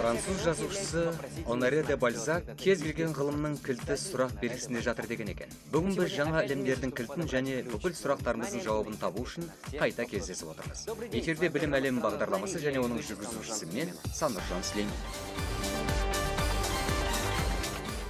Француз жазушысы Оноре де Бальзак кез келген ғылымның кілті сұрақ белгісінде жатыр деген екен. Бүгін біз жаңа ілімдердің кілтін және бүкіл сұрақтарымыздың жауабын табу үшін қайта кездесіп отырмыз. Эфирде Білім әлемі бағдарламасы және оның жүргізушісі мен Санұржан Сүлеймен.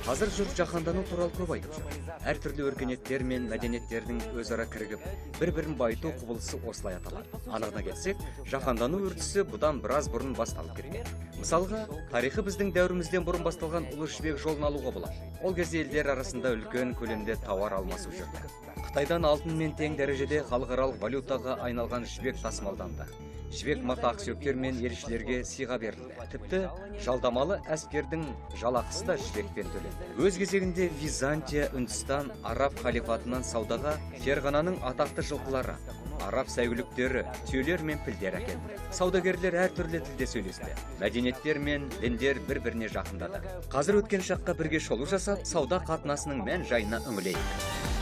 Қазір жұрт жаһандану туралы көп айтып жүр. Әртүрлі өркениеттер мен мәдениеттердің өзара кірігіп, бір-бірін байыту құбылысы осылай аталады. Анығына келсек, жаһандану үрдісі бұдан біраз бұрын басталып кеткен. Мысалға, тарихы біздің дәуірімізден бұрын басталған Ұлы Жібек жолын алуға болады. Ол кезде елдер арасында үлкен көлемде тауар алмасу жүрді. Қытайдан алтынмен тең дәрежеде халықаралық валютаға айналған жібек тасымалданды. Жібек мата ақсүйектер мен елшілерге сыйға берілді. Тіпті жалдамалы әскердің жалақысы да жібекпен төленді. Өз кезегінде Византия, Үндістан, Араб халифатынан саудаға Ферғананың атақты жылқылары, араб сәйгүліктері, түйелер мен пілдер әкелді. Саудагерлер әртүрлі тілде сөйлесті. Мәдениеттер мен діндер бір-біріне жақындады. Қазір өткен шаққа бірге шолу жасап, сауда қатынасының мән жайына үңілейік.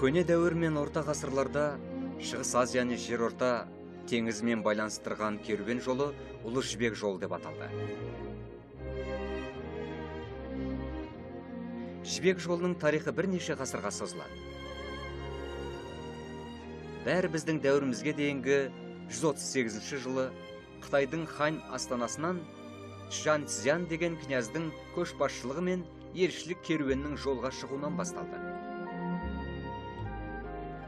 Көне дәуір мен орта ғасырларда Шығыс Азияны Жерорта теңізімен байланыстырған керуен жолы Ұлы Жібек жолы деп аталды. Жібек жолының тарихы бірнеше ғасырға созылады. Бәрі біздің дәуірімізге дейінгі 138 жылы Қытайдың Хань астанасынан Чжан Цзян деген князьдің көшбасшылығымен елшілік керуенінің жолға шығуынан басталды.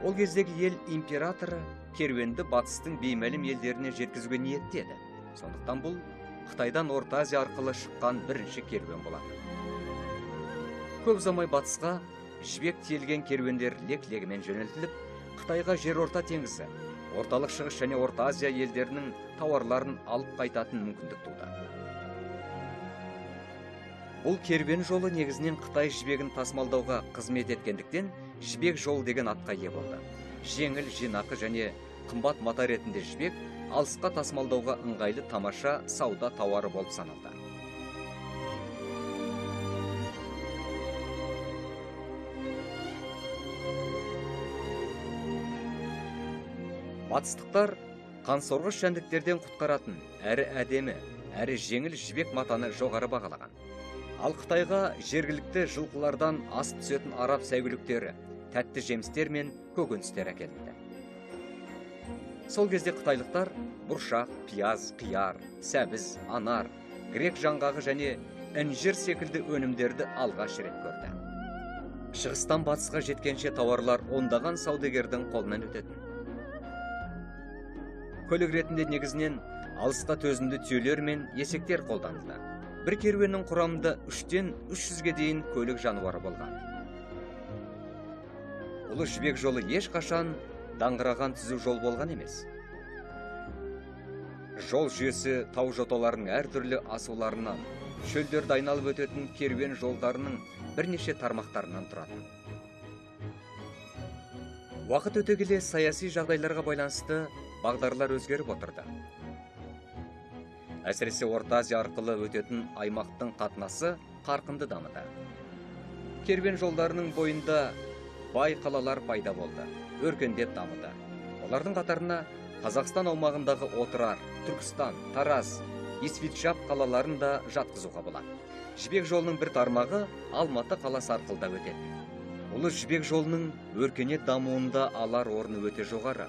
Ол кездегі ел императоры керуенді батыстың беймәлім елдеріне жеткізуге ниеттеді. Сондықтан бұл Қытайдан Орта Азия арқылы шыққан бірінші керуен болады. Көп ұзамай батысқа жібек тиелген керуендер лек-легімен жөнелтіліп, Қытайға Жерорта теңізі, Орталық Шығыс және Орта Азия елдерінің тауарларын алып қайтатын мүмкіндік туды. Бұл керуен жолы негізінен Қытай жібегін тасымалдауға қызмет еткендіктен жібек жолы деген атқа ие болды. Жеңіл, жинақы және қымбат мата ретінде жібек алысқа тасымалдауға ыңғайлы тамаша сауда тауары болып саналды. Батыстықтар қансорғыш жәндіктерден құтқаратын әрі әдемі, әрі жеңіл жібек матаны жоғары бағалаған. Ал Қытайға жергілікті жылқылардан асып түсетін араб сәйгүліктері, тәтті жемістер мен көкөністер әкелінді. Сол кезде қытайлықтар бұршақ, пияз, қияр, сәбіз, анар, грек жаңғағы және інжір секілді өнімдерді алғаш рет көрді. Шығыстан батысқа жеткенше тауарлар ондаған саудагердің қолынан өтетін. Көлік ретінде негізінен алысқа төзімді түйелер мен есектер қолданылды. Бір керуеннің құрамында 3-тен 300-ге дейін көлік жануары болған. Ұлы Жібек жолы ешқашан даңғыраған түзу жол болған емес. Жол жүйесі тау жоталарының әртүрлі асуларынан, шөлдерді айналып өтетін керуен жолдарының бірнеше тармақтарынан тұратын. Уақыт өте келе саяси жағдайларға байланысты бағдарлар өзгеріп отырды. Әсіресе Орта Азия арқылы өтетін аймақтың қатынасы қарқынды дамыды. Керуен жолдарының бойында бай қалалар пайда болды, өркендеп дамыды. Олардың қатарына Қазақстан аумағындағы Отырар, Түркістан, Тараз, Исфиджаб қалаларын да жатқызуға болады. Жібек жолының бір тармағы Алматы қаласы арқылы да өтеді. Ұлы Жібек жолының өркениет дамуында алар орны өте жоғары.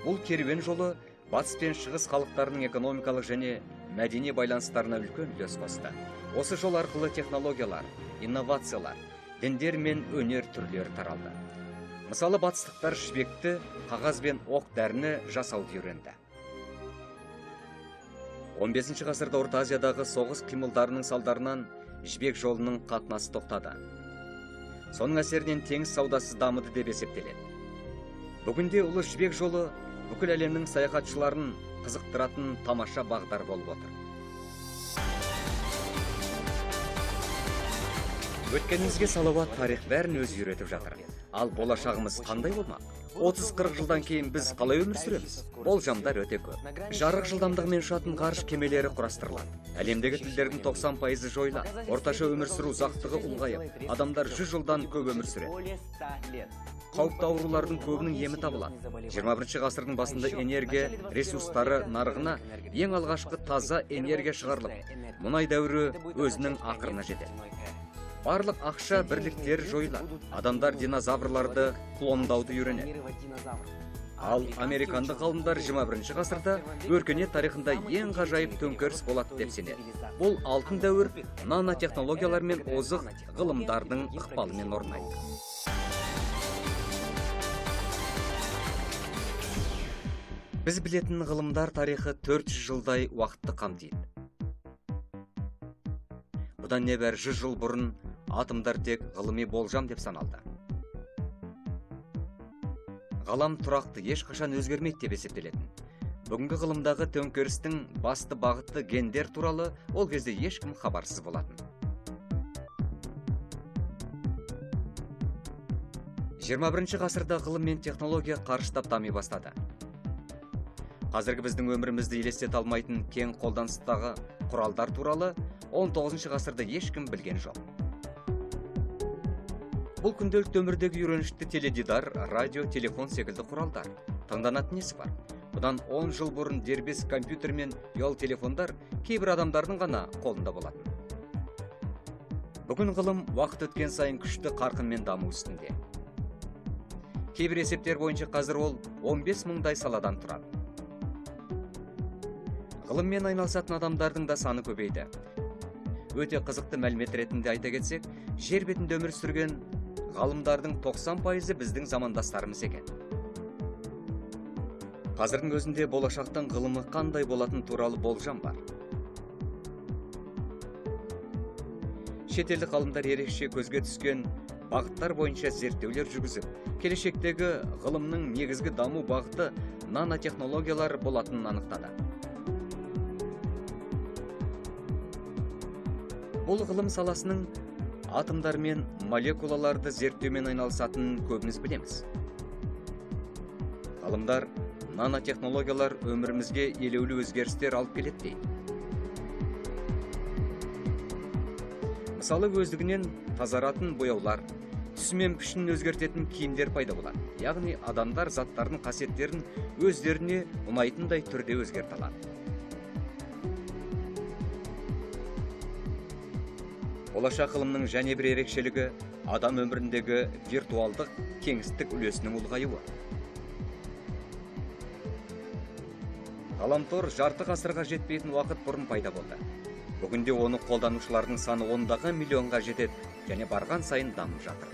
Бұл керуен жолы Батыс пен Шығыс халықтарының экономикалық және мәдени байланыстарына үлкен үлес қосты. Осы жол арқылы технологиялар, инновациялар, діндер мен өнер түрлері таралды. Мысалы, батыстықтар жібекті қағаз бен оқ дәріні жасауды үйренді. 15 ғасырда Орта Азиядағы соғыс қимылдарының салдарынан жібек жолының қатынасы тоқтады. Соның әсерінен теңіз саудасы дамыды деп есептеледі. Бүгінде Ұлы Жібек жолы бүкіл әлемнің саяхатшыларын қызықтыратын тамаша бағдар болып отыр. Өткенімізге салауат тарих бәрін өзі үйретіп жатыр. Ал болашағымыз қандай болмақ? 30-40 жылдан кейін біз қалай өмір сүреміз? Болжамдар өте көп. Жарық жылдамдығымен ұшатын ғарыш кемелері құрастырылады. Әлемдегі тілдердің 90% жойылады. Орташа өмір сүру ұзақтығы ұлғайып, адамдар 100 жылдан көп өмір сүреді. Қауіпті аурулардың көбінің емі табылады. 21 ғасырдың басында энергия ресурстары нарығына ең алғашқы таза энергия шығарылып, мұнай дәуірі өзінің ақырына жетеді. Барлық ақша бірліктері жойылады. Адамдар динозаврларды клондауды үйренеді. Ал американдық ғалымдар 21 ғасырда өркениет тарихында ең ғажайып төңкеріс болады деп сенеді. Бұл алтын дәуір нанотехнологиялар мен озық ғылымдардың ықпалымен орнайды. Біз білетін ғылымдар тарихы 400 жылдай уақытты қамтиды. Бұдан небәрі 100 жыл бұрын атомдар тек ғылыми болжам деп саналды. Ғалам тұрақты, ешқашан өзгермейді деп есептелетін. Бүгінгі ғылымдағы төңкерістің басты бағыты гендер туралы ол кезде ешкім хабарсыз болатын. 21 ғасырда ғылым мен технология қарыштап дами бастады. Қазіргі біздің өмірімізді елестете алмайтын кең қолданыстағы құралдар туралы 19 ғасырда ешкім білген жоқ. Бұл күнделікті өмірдегі үйренішті теледидар, радио, телефон секілді құралдар. Таңданатын несі бар? Бұдан 10 жыл бұрын дербес компьютер мен ұялы телефондар кейбір адамдардың ғана қолында болатын. Бүгін ғылым уақыт өткен сайын күшті қарқынмен даму үстінде. Кейбір есептер бойынша қазір ол 15 мыңдай саладан тұрады. Ғылыммен айналысатын адамдардың да саны көбейді. Өте қызықты мәлімет ретінде айта кетсек, жер бетінде өмір сүрген ғалымдардың 90% біздің замандастарымыз екен. Қазірдің өзінде болашақтың ғылымы қандай болатын туралы болжам бар. Шетелдік ғалымдар ерекше көзге түскен бағыттар бойынша зерттеулер жүргізіп, келешектегі ғылымның негізгі даму бағыты нанотехнологиялар болатынын анықтады. Бұл ғылым саласының атомдар мен молекулаларды зерттеумен айналысатынын көбіміз білеміз. Ғалымдар нанотехнологиялар өмірімізге елеулі өзгерістер алып келеді дейді. Мысалы, өздігінен тазаратын бояулар, түсі мен пішінін өзгертетін киімдер пайда болады. Яғни адамдар заттардың қасиеттерін өздеріне ұнайтындай түрде өзгерте алады. Болашақ ғылымның және бір ерекшелігі адам өміріндегі виртуалдық кеңістік үлесінің ұлғаюы. Ғаламтор жарты ғасырға жетпейтін уақыт бұрын пайда болды. Бүгінде оны қолданушылардың саны ондаған миллионға жетеді және барған сайын дамып жатыр.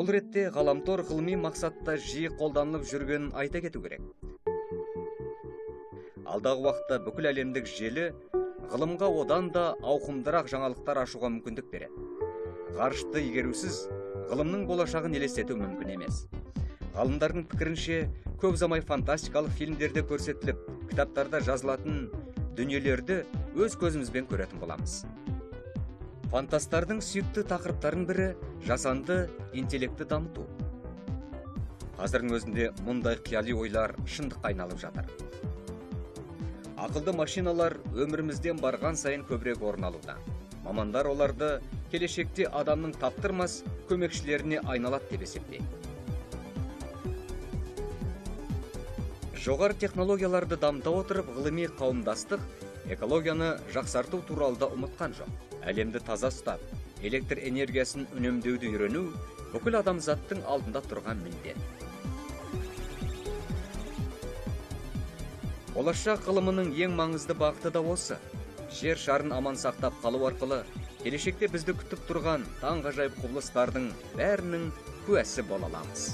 Бұл ретте ғаламтор ғылыми мақсатта жиі қолданылып жүргенін айта кету керек. Алдағы уақытта бүкіл әлемдік желі ғылымға одан да ауқымдырақ жаңалықтар ашуға мүмкіндік береді. Ғарышты игерусіз ғылымның болашағын елестету мүмкін емес. Ғалымдардың пікірінше, көп ұзамай фантастикалық фильмдерде көрсетіліп, кітаптарда жазылатын дүниелерді өз көзімізбен көретін боламыз. Фантастардың сүйікті тақырыптарының бірі жасанды интеллектті дамыту. Қазірдің өзінде мұндай қияли ойлар шындыққа айналып жатыр. Ақылды машиналар өмірімізден барған сайын көбірек орын алуда. Мамандар оларды келешекте адамның таптырмас көмекшілеріне айналады деп есептейді. Жоғары технологияларды дамыта отырып, ғылыми қауымдастық экологияны жақсарту туралы да ұмытқан жоқ. Әлемді таза ұстап, электр энергиясын үнемдеуді үйрену бүкіл адамзаттың алдында тұрған міндет. Болашақ ғылымының ең маңызды бағыты да осы. Жер шарын аман сақтап қалу арқылы келешекте бізді күтіп тұрған таңғажайып құбылыстардың бәрінің куәсі бола аламыз.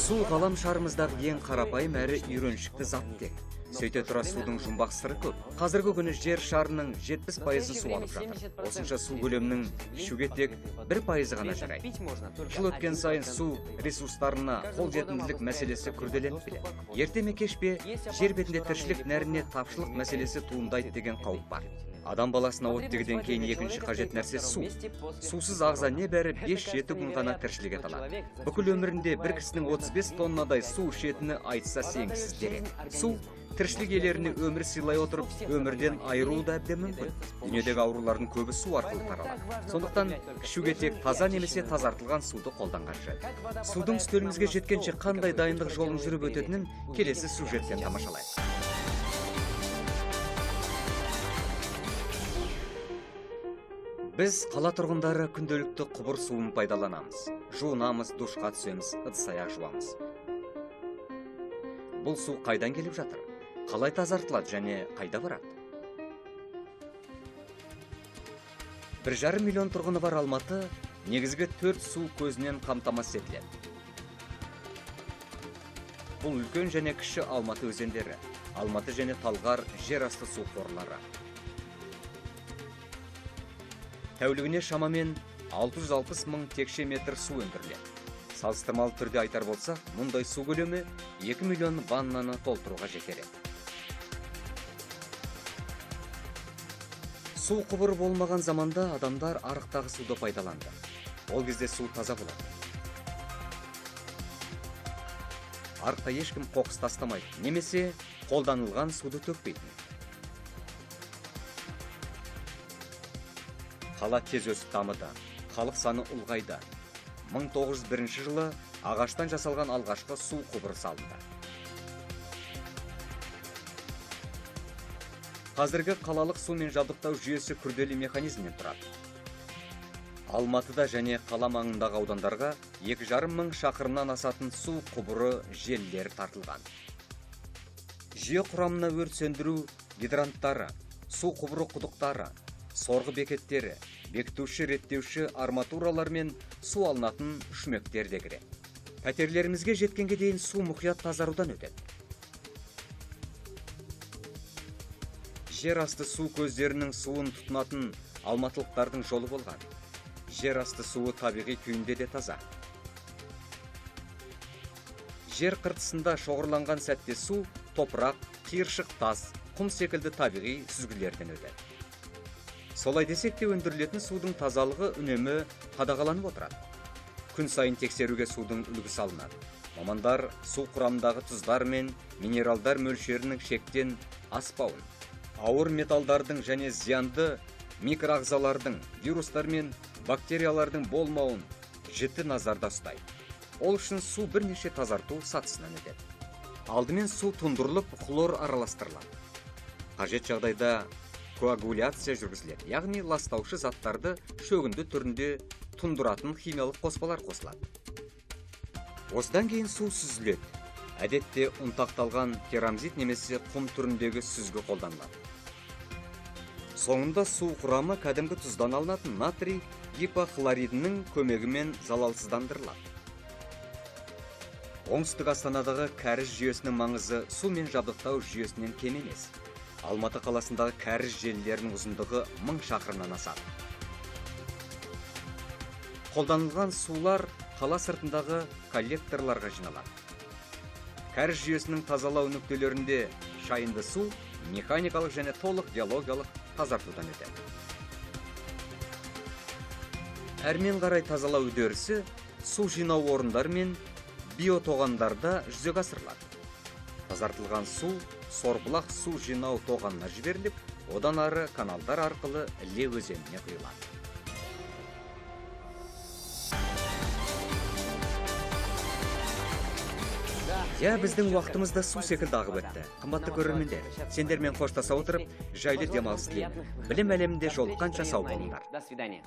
Су ғалам шарымыздағы ең қарапайым әрі үйреншікті зат тек. Сөйте тұра судың жұмбақ сыры көп. Қазіргі күні жер шарының 70%-ын су алып жатыр. Осынша су көлемінің ішуге тек 1%-ы ғана жарайды. Жыл өткен сайын су ресурстарына қолжетімділік мәселесі күрделеніп келеді. Ерте ме кеш пе жер бетінде тіршілік нәріне тапшылық мәселесі туындайды деген қауіп бар. Адам баласына оттегіден кейін екінші қажет нәрсе су. Сусыз ағза небәрі 5-7 күн ғана тіршілік ете алады. Бүкіл өмірінде бір кісінің 35 тоннадай су ішетіні айтса сенгісіз дерек. Су тіршілік иелеріне өмір сыйлай отырып, өмірден айыруы да әбден мүмкін. Дүниедегі аурулардың көбі су арқылы таралады. Сондықтан ішуге тек таза немесе тазартылған суды қолданған жөн. Судың үстелімізге жеткенше қандай дайындық жолын жүріп өтетінін келесі сюжеттен тамашалайық. Біз қала тұрғындары күнделікті құбыр суын пайдаланамыз. Жуынамыз, душқа түсеміз, ыдыс-аяқ жуамыз. Бұл су қайдан келіп жатыр? Қалай тазартылады және қайда барады? 1,5 миллион тұрғыны бар Алматы негізгі 4 су көзінен қамтамасыз етіледі. Бұл үлкен және кіші Алматы өзендері, Алматы және Талғар жерасты су қорлары. Тәулігіне шамамен 660 мың текше метр су өндіріледі. Салыстырмалы түрде айтар болсақ, мұндай су көлемі 2 миллион ваннаны толтыруға жетер еді. Су құбыры болмаған заманда адамдар арықтағы суды пайдаланды. Ол кезде су таза болады. Арықта ешкім қоқыс тастамайды, немесе қолданылған суды төкпейтін. Қала тез өсіп дамыды, халық саны ұлғайды. 1901 жылы ағаштан жасалған алғашқы су құбыры салынды. Қазіргі қалалық сумен жабдықтау жүйесі күрделі механизмнен тұрады. Алматыда және қала маңындағы аудандарға 2,5 мың шақырымнан асатын су құбыры желілері тартылған. Жүйе құрамына өрт сөндіру гидранттары, су құбыры құдықтары, сорғы бекеттері, бекітуші, реттеуші арматуралар мен су алынатын шүмектер де кіреді. Пәтерлерімізге жеткенге дейін су мұқият тазарудан өтеді. Жер асты су көздерінің суын тұтынатын алматылықтардың жолы болған. Жер асты суы табиғи күйінде де таза. Жер қыртысында шоғырланған сәтте су, топырақ, қиыршық тас, құм секілді табиғи сүзгілерден өтеді. Солай десек те өндірілетін судың тазалығы үнемі қадағаланып отырады. Күн сайын тексеруге судың үлгісі алынады. Мамандар су құрамындағы тұздар мен минералдар мөлшерінің шектен аспауын, ауыр металдардың және зиянды микроағзалардың, вирустар мен бактериялардың болмауын жіті назарда ұстайды. Ол үшін су бірнеше тазарту сатысынан өтеді. Алдымен су тұндырылып, хлор араластырылады. Қажет жағдайда коагуляция жүргізіледі, яғни ластаушы заттарды шөгінді түрінде тұндыратын химиялық қоспалар қосылады. Осыдан кейін су сүзіледі. Әдетте ұнтақталған керамзит немесе құм түріндегі сүзгі қолданылады. Соңында су құрамы кәдімгі тұздан алынатын натрий гипохлоридінің көмегімен залалсыздандырылады. Оңтүстік Астанадағы кәріз жүйесінің маңызы сумен жабдықтау жүйесінен кем емес. Алматы қаласындағы кәріз желілерінің ұзындығы 1000 шақырымнан асады. Қолданылған сулар қала сыртындағы коллекторларға жиналады. Кәріз жүйесінің тазалау нүктелерінде шайынды су механикалық және толық биологиялық тазартудан өтеді. Әрмен қарай тазалау үдерісі су жинау орындары мен биотоғандарда жүзеге асырылады. Тазартылған су Сорбұлақ су жинау тоғанына жіберіліп, одан ары каналдар арқылы Іле өзеніне құйылады. Иә, біздің уақытымызда су секілді ағып өтті. Қымбатты көрермендер, сендермен қоштаса отырып, жайлы демалыс тілеймін. Білім әлемінде жолыққанша сау болыңдар. До свидания.